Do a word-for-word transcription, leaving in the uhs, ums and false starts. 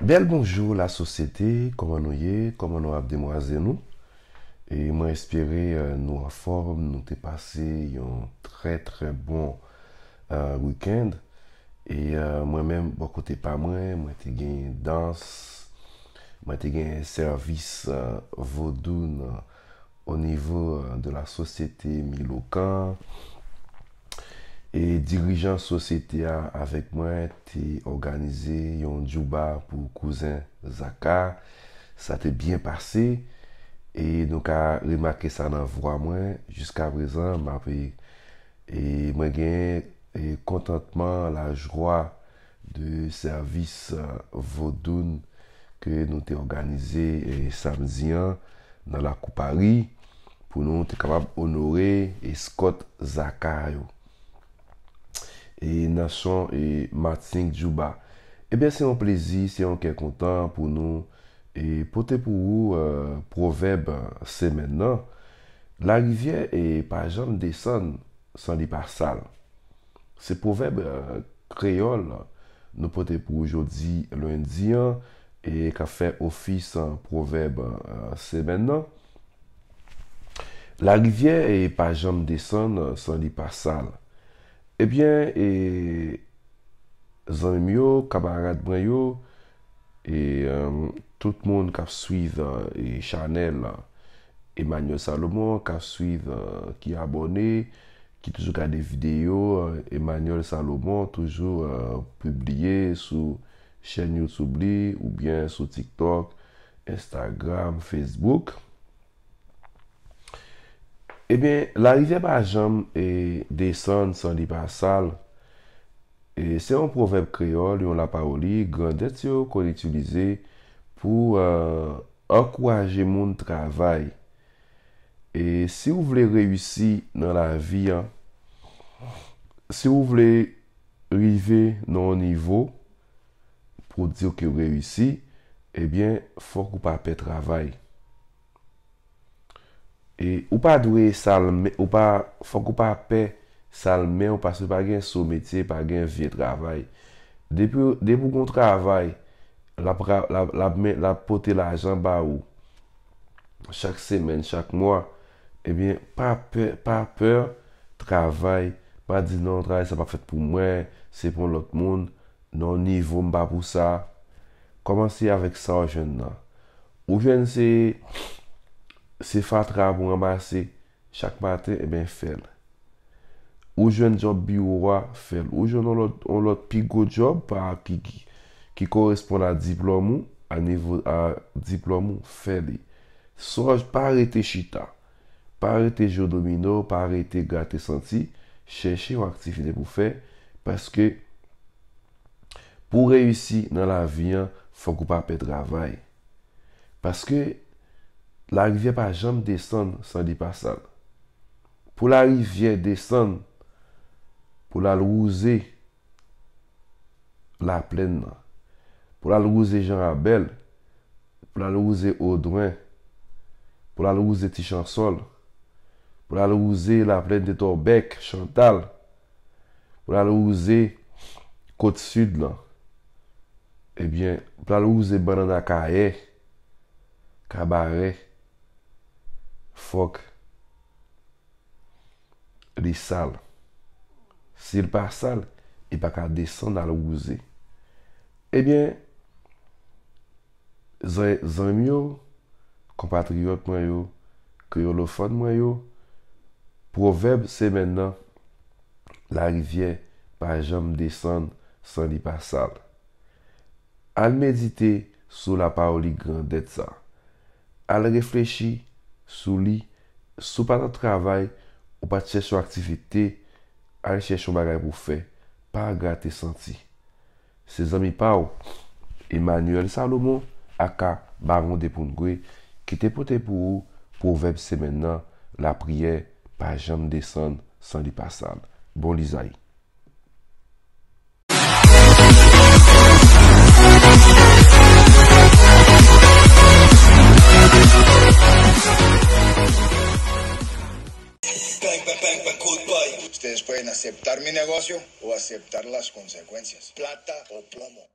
Bèl bonjou lasosyete, kòman nou ye? Kòman nou ap demwaze nou? E mwen espere, eh, nou anfòm, nou te pase yon trè, trè bon, eh, wikenn. E, eh, mwen menm, bò kote pa mwen, mwen te gen dans, mwen te gen sèvis, eh, vodoun, eh, o nivo, eh, de la sosyete Milokan. E dirijan sosyete a avèk mwen te òganize yon djouba pou kouzen Zaka. Sa te byen pase. E nou ka remake sa nan vwa mwen. Jiska prezan, m ap, e mwen gen, e kontantman, lajwa de sèvis, eh, vodoun ke nou te òganize, eh, samdi an nan lakou Pari pou nou te kapab onore eskòt Zaka yo. E nasyon, e Matinik Djouba. Ebyen, se yon plezi, se yon kè kontan pou nou, e pote pou ou, eh, pwovèb, eh, semèn nan. Larivyè, e pa janm desann san li pa sal. Se pwovèb, eh, kreyòl nou pote pou jodi lendi an, e k ap fè ofis, eh, pwovèb, eh, semèn nan. Larivyè, e pa janm desann san li pa sal. Ebyen, e zanmi m yo, kamarad mwen yo, e, eh, tout moun k ap swiv, eh, e chanèl, eh, Emmanuel Salomon, k ap swiv, eh, ki abòne, ki toujou gade videyo, eh, Emmanuel Salomon toujou, eh, pibliye sou chèn YouTube li, oubyen sou TikTok, Instagram, Facebook. Ebyen, larivyè pa janm, e, desann san li pa sal. E se yon pwovèb kreyòl, yon lapawoli, grandèt yo konn itilize pou, eh, ankouraje moun travay. E si w vle reyisi nan lavi an, si w vle rive nan yon nivo pou w di ke w reyisi, ebyen, fòk ou pa pè travay. E ou pa dwe sal men, ou pa, fòk ou pa pè sal men w, paske pa gen so metye, pa gen vye travay. Depi, depi w gon travay, l ap ra-, l ap, l ap men, l ap pote lajan ba ou chak semèn, chak mwa. Ebyen, pa pè, pa pè travay, pa di, "Non, travay sa pa fèt pou mwen, se pou yon lòt moun." Non, nivo m pa pou sa. Kòmanse avèk sa w jwenn nan. Ou jwenn se, se fatra pou ranmase chak maten, ebyen, fè l. Ou jwenn djòb biwo a, fè l. Ou jwenn yon lòt, yon lòt pi gwo djòb pa, ki, ki, ki koresponn a diplòm ou, a nivo a diplòm ou, fè li. Sonj, pa rete chita. Pa rete jwe domino, pa rete grate santi, chèche yon aktivite pou fè, paske pou w reyisi nan lavi an, fòk ou pa pè travay. Paske larivyè pa janm desann san li pa sal. Pou larivyè desann, pou l al wouze laplèn nan, pou l al wouze Jan Rabèl, pou l al wouze Odwen, pou l al wouze Ti Chansòl, pou l al wouze laplèn de Tòbèk, Chantal, pou l al wouze Kot Sid lan. Ebyen, pou l al wouze Bannann Akayè, Kabarè, fòk li sal. Si l pa sal, li pa ka desann al wouze. Ebyen, zan-, zanmi yo, konpatriyòt mwen yo, kreyolofòn mwen yo, pwovèb semèn nan, larivyè pa janm desann san li pa sal. Al medite sou lapawoli grandèt sa. Al reflechi sou li. Si w pa t ap travay, ou pa t chèche yon aktivite, al chèche yon bagay pou w fè. Pa grate santi. Se zanmi pa w, Emmanuel Salomon, aka Bawon de Poungre, ki te pote pou ou pwovèb semèn nan, lapriyè pa janm desann san li pa sal. Bon lizay. Ustedes pueden aceptar mi negocio o aceptar las consecuencias. Plata o plomo.